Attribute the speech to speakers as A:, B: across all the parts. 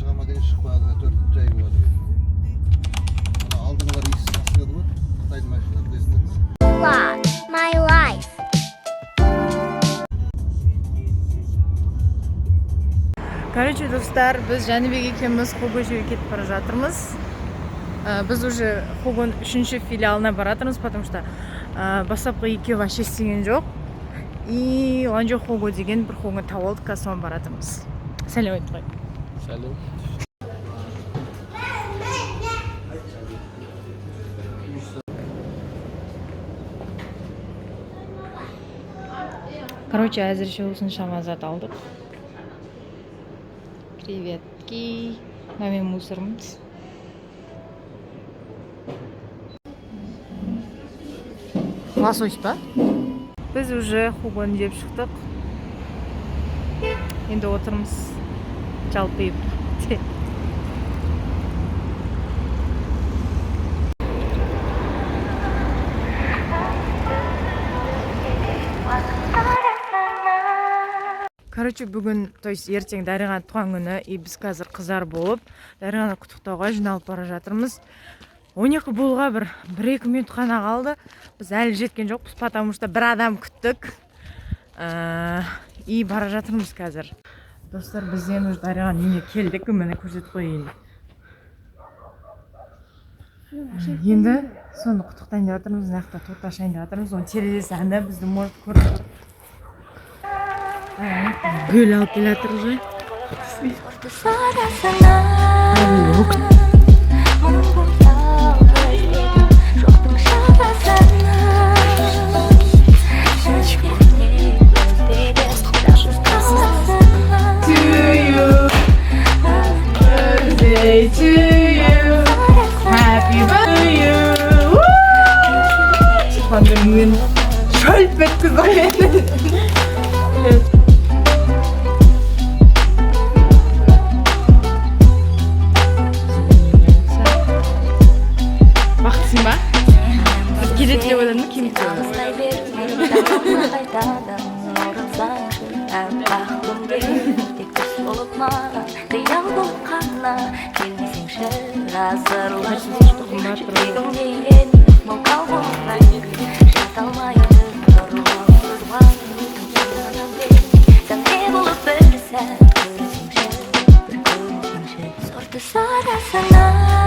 A: Шыға ма деген, шықпады, төрт жай болады. Ана алдыңғылар иіс тасыды ғой, қытайдың машиналары, білесіңдер ме?
B: Vlog my life.
C: Короче, достар, біз Жәнібек екеуміз Хого жеуге кетіп бара жатырмыз. Біз уже Хогоның үшінші филиалына бара жатырмыз, потому что бастапқы екеуі вообще істеген жоқ. И Ланчжоу Хого деген бір Хого тауып алдық, қазір соған бара жатырмыз. Сәлем айтып қой.
D: Сәлем.
C: Короче, әзірше осыншама зат алдық. Креветки. Мына менің мусорым. Лосось па? Біз уже Хугон жеп шықтық. Енді отырмыз жалпиып. Короче, бүгін, то есть ертең Дариғаның туған күні, и біз қазір қыздар болып Дариғаны құттықтауға жиналып бара жатырмыз. 12 болуға бір 2 минут қана қалды. Біз әлі жеткен жоқпыз, потому что бір адам күттік. И бара жатырмыз қазір. Достар, біз енді уже Дариғаның үйіне келдік, міне, көрсетіп қояйын. Енді соны құттықтайын деп жатырмыз, мына жақта торт ашайын деп жатырмыз. Оның терезесі анда, бізді может көріп тұр. Гүл алып келе жатыр уже.
B: Сарасына мың бояу іздедім жоқтың жағасынан. Жібермей көздедім жансыз қаласың.
C: To you, birthday to you, happy birthday to you. Туған күніңмен шөлп еткізді мені. Бақыттысың ба? Біз келеді деп ойладым, келмейді деп ойладым.
B: Алыстай бермей жаныма қайтадан оралсаңшы, аппақ күнге. Тек түс болып маған, қиял болып қана келмесеңші, ғасырлар жүрегімде еніп, мылқау болып мәңгі жата алмайды тұрғансыз. Сәуле болып бір сәт көрсеңші, бір көрсеңші сорты сарасынан.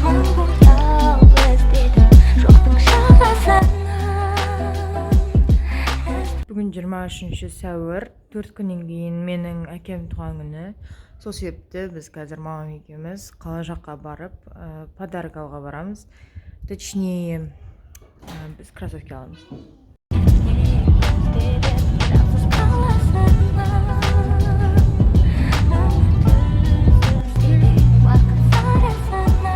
B: Мың бояу іздедім жоқтың жағасынан.
C: Бүгін 23 сәуір, 4 күннен кейін менің әкем туған күні. Сол себепті біз қазір мамам екеуміз қала жаққа барып, подарок алуға барамыз. Точнее, біз кроссовки аламыз.
B: Жансыз қаласың. Уақыт сарасынан.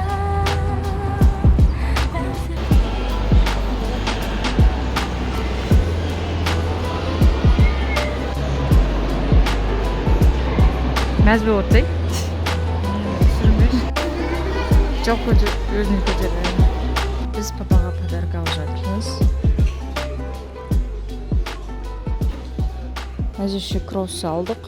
C: Мәз болып отырсай. Жоқ, көтер, өзің көтер. Біз папаға подарок алып жатырмыз. Әзірше кросс алдық.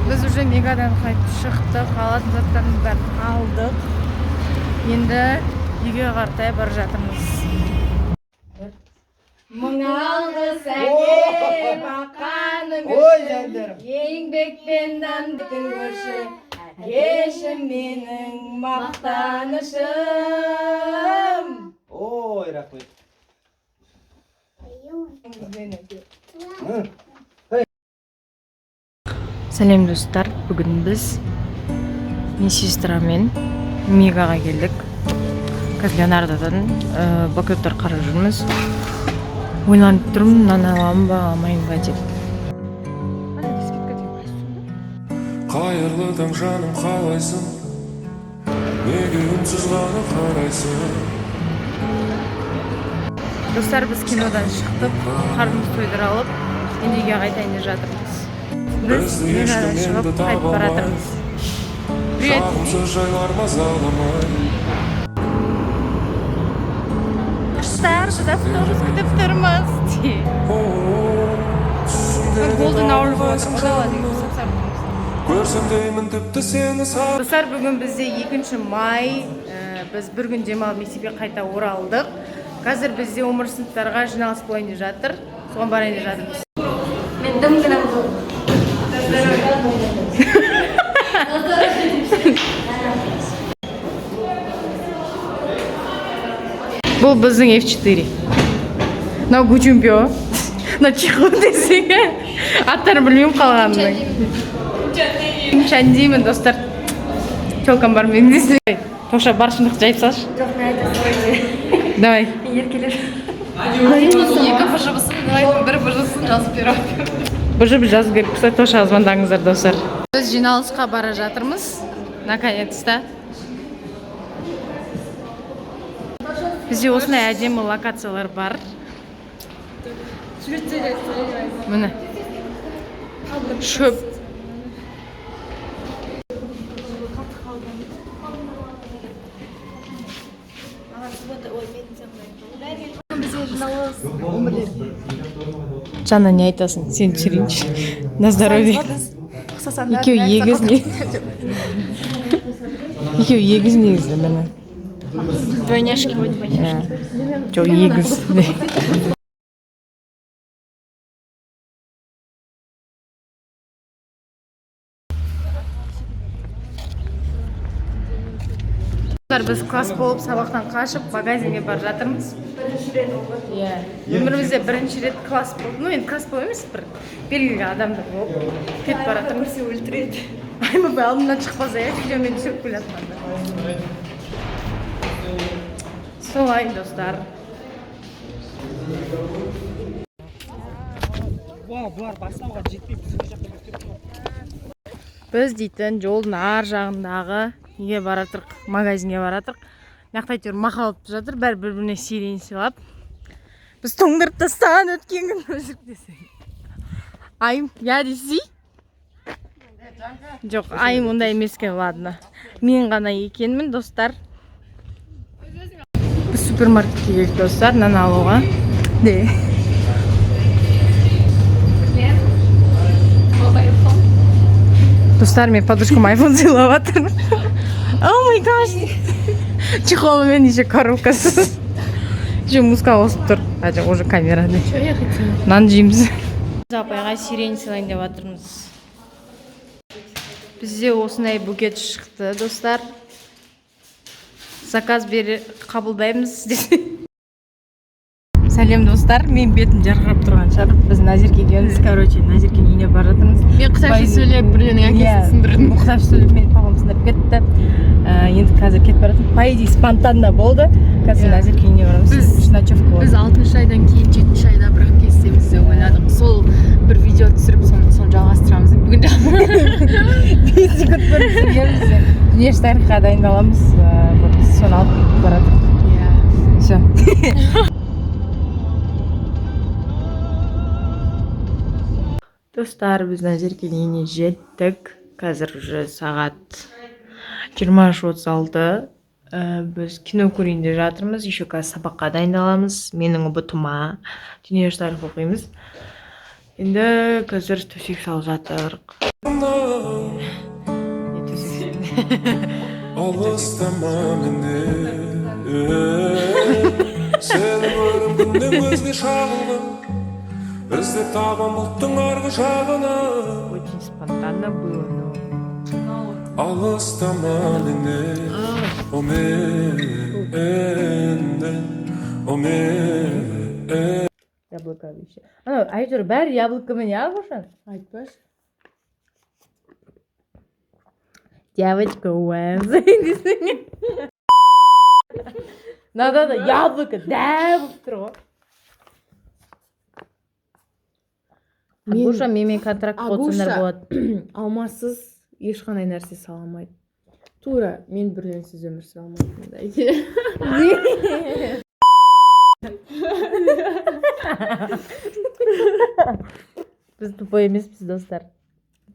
C: Біз уже Мегадан қайтып шықтық, алатын заттардың бәрін алдық. Енді үйге қаратай бара жатырмыз. Мың алғыс, әке, баққаның үшін, еңбекпен нанды көрші, әкешім, менің мақтанышым.
A: Ой, рахмет.
C: Мен. Сәлем, достар! Бүгін біз мен сестрамен Мегаға келдік. Қазір Леонардодан блокноттар қарап жүрміз. Ойланып тұрмын, мынаны аламын ба, алмаймын ба деп.
E: Қайырлы таң, жаным, қалайсың? Неге үнсіз ғана қарайсың?
C: Достар, біз кинодан шықтық, қарнымызды тойдыра алып, енді үйге қайтайын деп жатырмыз. Біз
D: Бізді
C: кинодан
D: ешкім
C: шығып
D: енді
C: қайтып
D: таба
C: бара
D: алмай.
C: жатырмыз. Привет.
D: Жағымсыз жайлар мазаламай.
C: Достар, біз автобус күтіп тұрмыз. Golden hour болып жатыр. Құдала деген сап-сары тұрмыз.
D: Көрсем деймін тіпті сені.
C: Достар, бүгін бізде 2 май. Біз бір күн демалып, мектепке қайта оралдық. Қазір бізде 11 сыныптарға жиналыс болайын деп жатыр. Соған барайын деп жатырмыз.
B: Мен дым кінәм жоқ.
C: Бұл біздің F4. Мынау Гучумпио. Мынау Чихун десең. Аттарын білмеймін қалғанының. Чандимін, достар. Телкам бар менің десең. Тоша, бар, шындықты жайып салшы.
B: Жоқ, мен айта салайын.
C: Давай.
B: Мен еркелеп.
E: Екі БЖБ-сын, бір БЖ-сын жазып беріп.
C: БЖБ жазу керек болса, Тошаға звондаңыздар, достар. Біз жиналысқа бара жатырмыз. Наконец-то. Бізде осындай әдемі локациялар бар. Міне. Шөп.
E: Бізде жиналыс.
C: Жанна, не айтасың? Сен түсірейінші. На здоровье. Екеуі егіз не? Екеуі егіз негізі, міне.
E: Двойняшки ғой, двойняшки.
C: Иә. Жоқ, егіз. Достар, біз класс болып сабақтан қашып, магазинге бара жатырмыз. Иә. Өмірімізде бірінші рет класс болып, ну енді класс болып емес, бір белгілі адамдар болып кетіп бара жатырмыз.
E: Өлтіреді.
C: Айбай, алдымнан шықпаса, иә, видеомен түсіріп келе жатқанда. Солай, достар.
F: Бұлар бастауға жетпей, біз мына жақта өтіп.
C: Біз дейтін жолдың ар жағындағы неге бара жатырық, магазинге бара жатырық. Мына жақта әйтеуір махаббат жатыр, бәрі бір біріне сирень сыйлап. Біз тоңдырып тастаған өткен күн өшіріп десең. Айым, я десей? Жоқ, Айым ондай емес екен, ладно. Мен ғана екенмін, достар. Біз супермаркетке келдік, достар, нан алуға. Де. Достар, мен подружкам айфон сыйлап жатырмын. Oh my gosh. Чехолымен, еще коробкасыз. Еще музыка қосып тұр. А, жоқ, уже камера.
E: Что я хотела?
C: Нан жейміз. Біз апайға сирень сыйлайын деп жатырмыз. Бізде осындай букет шықты, достар. Заказ бері қабылдаймыз. Сәлем, достар, мен бетім жарқырап тұрған шығар. Біз Назерке екеуміз, короче, Назеркенің үйіне бара жатырмыз.
E: Мен қытайша сөйлеп, біреуінің әкесін
C: Иә,
E: сындырдым.
C: Қытайша сөйлеп, менің папам сындырып кетті. Енді қазір кетіп бара жатырмыз. По идее, спонтанно болды. Қазір
E: Иә.
C: Назеркенің үйіне барамыз.
E: Біз-
C: Үш ночевка болады.
E: Біз алтыншы айдан кейін жетінші айда бірақ кездесеміз деп ойладық. Сол бір видео түсіріп, соны жалғастырамыз деп бүгін.
C: 5 секунд бұрын түсіргенбіз. Дүниежүзі тарихқа дайындаламыз. Вот соны алып кетіп бара жатырмыз.
E: Иә.
C: Все. Достар, біз Назеркенің үйіне жеттік. Қазір уже сағат 23:36. Біз кино көрейін деп жатырмыз. Еще қазір сабаққа дайындаламыз. Менің ҰБТ-ма дүниежүзі тарих оқимыз. Енді қазір төсек салып жатырық. Не төсек?
D: Алыстама менен. Сені көріп, күннен көзге шағылып, іздеп табам бұлттың арғы жағынан.
C: Очень спонтанно было, но
D: Алыстама менен, о менен, о мен.
C: Яблоко еще. Анау әйтеуір бәрі яблокомен, иә, Агуша?
E: Айтпашы.
C: Девочка Уэнзи десең. Мынада да яблоко дәу болып тұр ғой. Агуша менімен контракт қосыңдар
E: Агуша.
C: болады.
E: Алмасыз ешқандай нәрсе сала алмайды. Тура мен Бүрленсіз өмір сүре алмайтындай.
C: Тупой емеспіз, достар.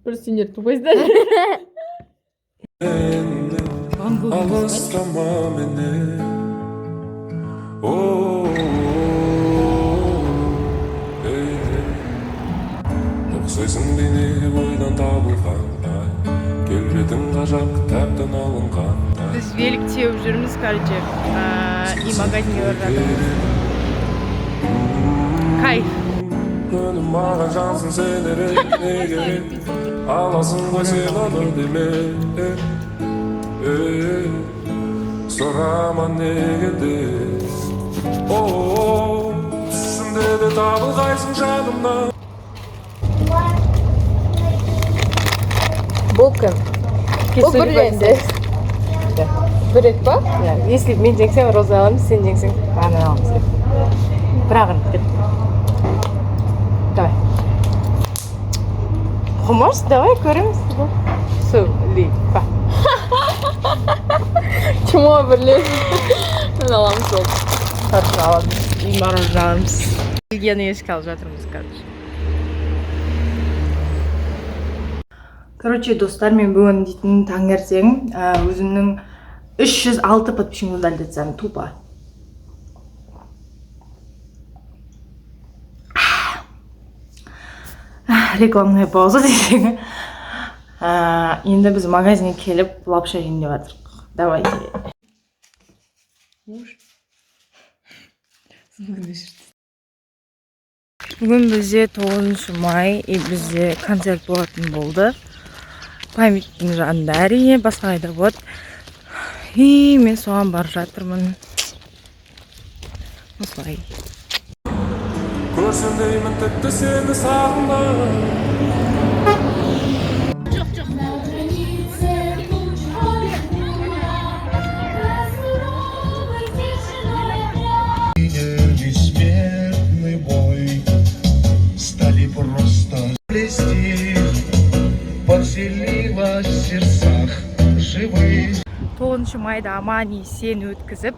E: Бір сендер тупойсыңдар.
D: Алыстама мені. О, ей, ей. Ұқсайсың бейне ойдан табылғандай, келбетің ғажап кітаптан алынғандай.
C: Біз велик теуіп жүрміз, короче, и магазинге барып жатырмыз. Кайф.
D: Күнім, маған жансың сен, ерек, не керек, аласың ғой сен оны деме. Ей, сұрама неге де. О, түсімде де табылғайсың жанымнан.
E: Бұл кім? Бұл бір рет. Бір рет па?
C: Иә, если мен жеңсем, роза аламыз, сен жеңсең, банан аламыз деп. Бір ақ рет кет. Давай. Қумаш, давай көреміз. Сулипа.
E: Чмо бірлес. Мен аламыз ол.
C: Хорошо, аламыз. И мороженое аламыз. Ильяны еске алып жатырмыз, короче. Короче, достар, мен бүгін дейтін таңертең өзімнің 306 подписчигімді удалить етсем, тупо. Рекламная пауза десең. Енді біз магазинге келіп лапша жейін деп жатырмық. Давайте. Муж. Бүгін бізде 9 май, и бізде концерт болатын болды. Памятниктің жанында, әрине, басқа қайда болады. И мен соған барып жатырмын. Осылай.
D: Көрсем деймін тіпті сені сағынып.
B: На границе туч суровой тишиной.
A: Бессмертный бой стали просто плести, поселилась в сердцах живых.
C: 9 майда аман есен өткізіп,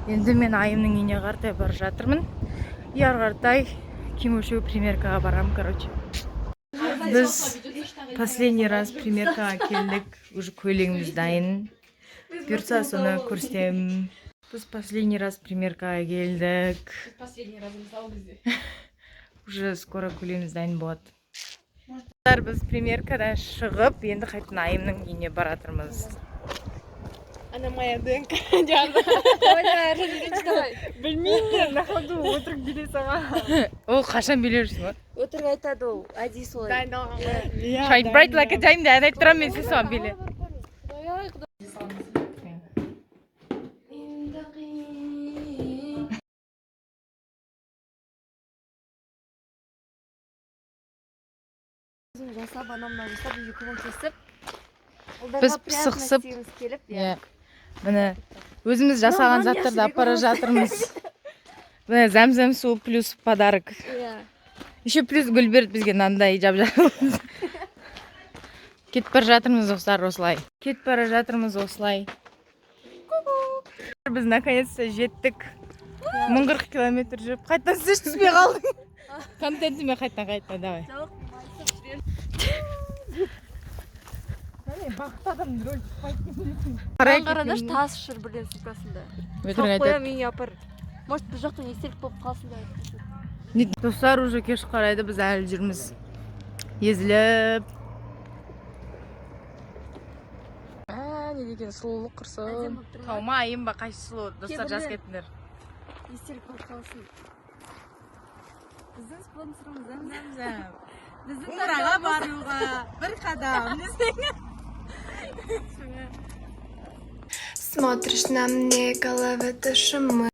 C: енді мен айымның үйіне қаратай бара жатырмын. И ары қаратай киім өлшеу примеркаға барамын, короче. Біз последний раз примеркаға келдік, уже көйлегіміз дайын. Бұйыртса, соны көрсетемін. Біз последний раз примеркаға келдік.
E: Последний раз мысалы бізде.
C: Уже скоро көйлегіміз дайын болады. Достар, біз примеркадан шығып, енді қайтадан айымның үйіне бара жатырмыз.
E: Она моя ДНК.
C: Білмеймін, на ходу өтірік билей салған. Ол қашан билеп жүрсің ба?
B: Өтірік айтады ол, әдейі солай.
C: Shine bright like a diamond ән айтып тұрамын мен, сен соған биле.
E: Құдай, құдай.
B: Өзім жасап, анау мынау жасап, үйге көмектесіп.
C: Біз
B: Ұлдарға приятно
C: пысықсып,
B: істегіміз келіп,
C: иә. Міне, өзіміз жасаған
B: Нан
C: заттарды алып
B: ящик
C: бара жатырмыз. Міне, зәмзәм суы плюс подарок.
B: Иә.
C: Еще плюс гүл берді бізге мынандай жап. Кетіп бара жатырмыз, достар, осылай. Кетіп бара жатырмыз осылай. Біз наконец-то жеттік. 1040 километр жүріп, қайтадан сіз түспей қалдың. Контентіме қайтадан қайтадан давай. Бақытты адам рөл.
B: Маған қараңдаршы, тас жүр бірден сумкасында.
C: Өтірік
B: Салып
C: айтады.
B: қоямын, үйіңе апар. Может, бұл жақтан естелік болып қалсын деп.
C: Достар, уже кеш қарайды, біз әлі жүрміз. Езіліп. Ә, не деген сұлулық құрсын.
B: Әдемі болып тұр ма?
C: Тау ма, айым ба, қайсы сұлу? Достар, жазып
B: Кейбіреулер-
C: кетіңдер.
B: Естелік болып қалсын. Біздің спонсорымыз Зәмзәм. Біздің
C: Умраға баруға бір қадам десең.
G: Смотришь на мне, головы шумы.